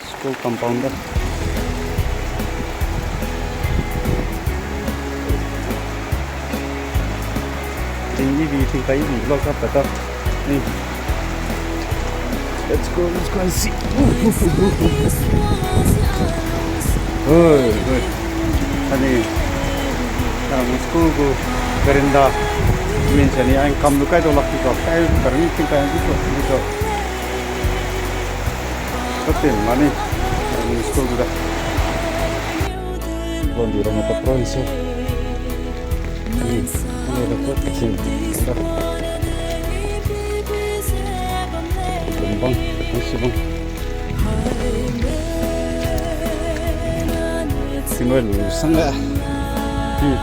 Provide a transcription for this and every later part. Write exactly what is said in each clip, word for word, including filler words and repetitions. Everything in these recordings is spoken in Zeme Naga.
School compound da. Ting ibi, ting kai ibi, vlog sap ta. Ni. Let's go, let's go and see. Oi, oi. Ani. Ara mo school gu veranda. Min sani ang kam lu kai do lak ti ko. Kai karing ting kai di ko, di ko. Kau ting mani, primary school du da. Lon di rang ta province. Ni, ni da kau ting da. Bang, bang, si bang. Sing lu sang da. Hmm.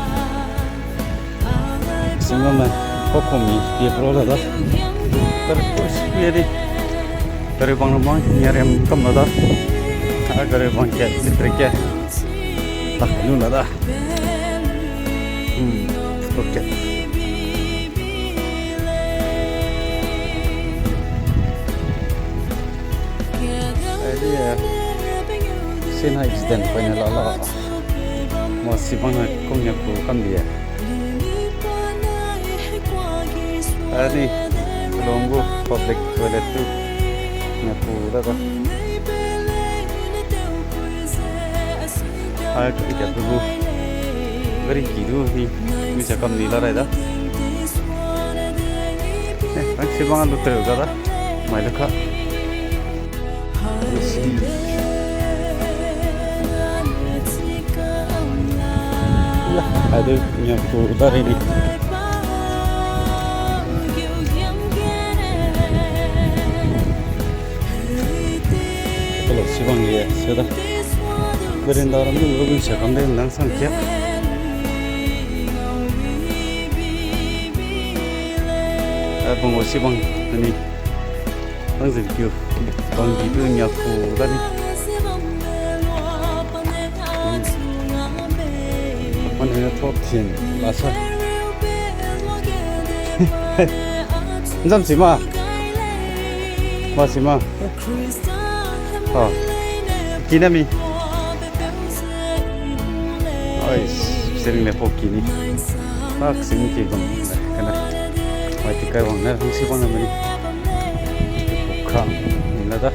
Sing lu me, ko komi pie pro la da. Tar ko si pie di. Tar bang bang, nia rem kam la da. A tar bang ke, litrik ke. Tak lu la da. Hmm, okay. Ai di, eh, sina accident pai ne la la. Ma si bang na kong nia ku kam di e. Ani, long gu public toilet tu nia ku da da. Ai, ka tu gu. Gari ki du ni, mi sa kam ni la rai da. Eh, ang si bang lu teu ga da. Mai le ka. Ade, nia ku da ri ni. Kalo si bang ye, se da. Veranda ram du, rubin se kam de, nang sang kia. A, bang o si bang, ani. Bang zin kiu, bang di du nia ku da ni. Hmm. Mane ne thot thin, la sa. Nzam si ma. Ma si ma. Ha. Ki na mi. Ai, sering ne po ki ni. Ak sing ki gum. Kana. Mai ti kai wang na, hung si bang na mani. Ka. Ni la da.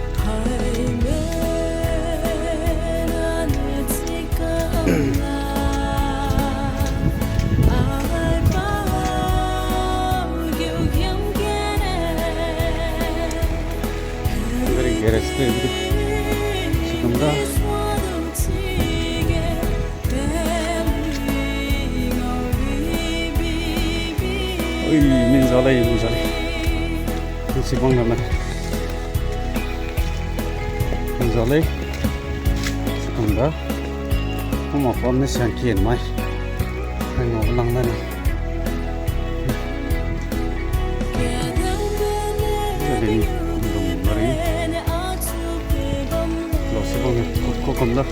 Gari garage te, si kam da. Ui, min za lei, min za lei. Hung si bang na me. Min za lei. Si kam da. Huma phone ne siang kien mai. Hai ngau lang da ni. Jadi ni, dum mari. Lo si bang ko, ko kam da.